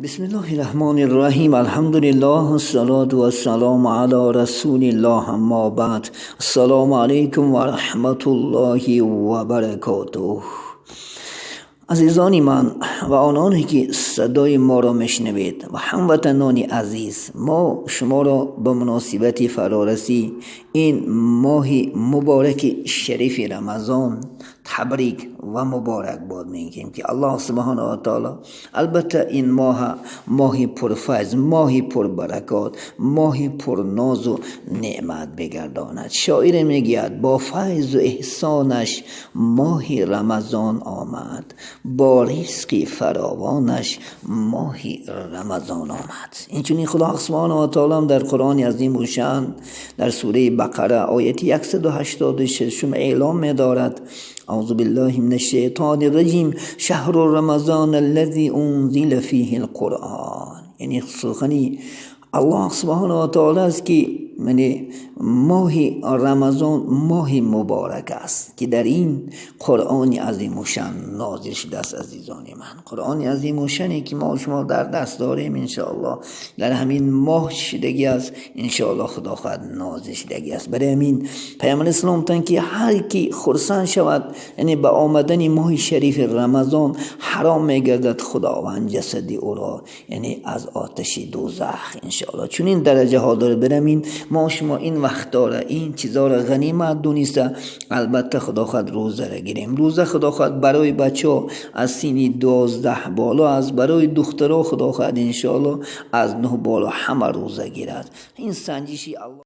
بسم الله الرحمن الرحیم. الحمد لله، الصلاة والسلام علی رسول الله، اما بعد. السلام علیکم و رحمة الله و برکاته. Азизони ман ва ононе ки садои моро мешунавед ва ҳамватанони азиз, мо шуморо ба муносибати фарорасӣ ин моҳи мубораки шарифи Рамазон табрик ва муборакбод мегӯем, ки Аллоҳ субҳонаҳу ва таоло албатта ин моҳа моҳи пурфайз, моҳи пурбаракот, моҳи пурнозу неъмат бигардонад. Шоире мегӯяд: бо файзу эҳсонаш моҳи Рамазон омад, бо ризқи фаровонаш моҳи Рамазон омад. Инчунин Худо субҳонаҳу ва таоло дар Қуръони азимушшаън дар сураи Бақара, ояти 186 эълом медорад: اعوذ بالله من الشیطان الرجیم، شهر رمضان الذي انزل فيه القرآن. یعنی سخنی الله سبحانه و تعالی است که یعنی ماه رمضان ماه مبارک است که در این قرآن عظیم نازل شده است. азизони ман، قرآن عظیم که ما شما در دست داریم، انشاءالله در همین ماه شدگی است، انشاءالله خدا خواهد نازل شدگی است. برای همین پیامبر اسلام گفتند که هر کی خرسند شود، یعنی به آمدن ماه شریف رمضان، حرام میگردد خداوند جسد او را، یعنی از آتش دوزخ، انشاءالله. چون این درجه ها داره. برای همین ما شما این وقت داره، این چیزا را غنیمت دونسته، البته خدا خواهد روزه را گیریم. روزه خدا خواهد برای بچه ها از سینی 12 بالا از، برای دخترها خدا خواهد انشاءالله از 9 بالا همه روزه گیرد. این سنجشی الله.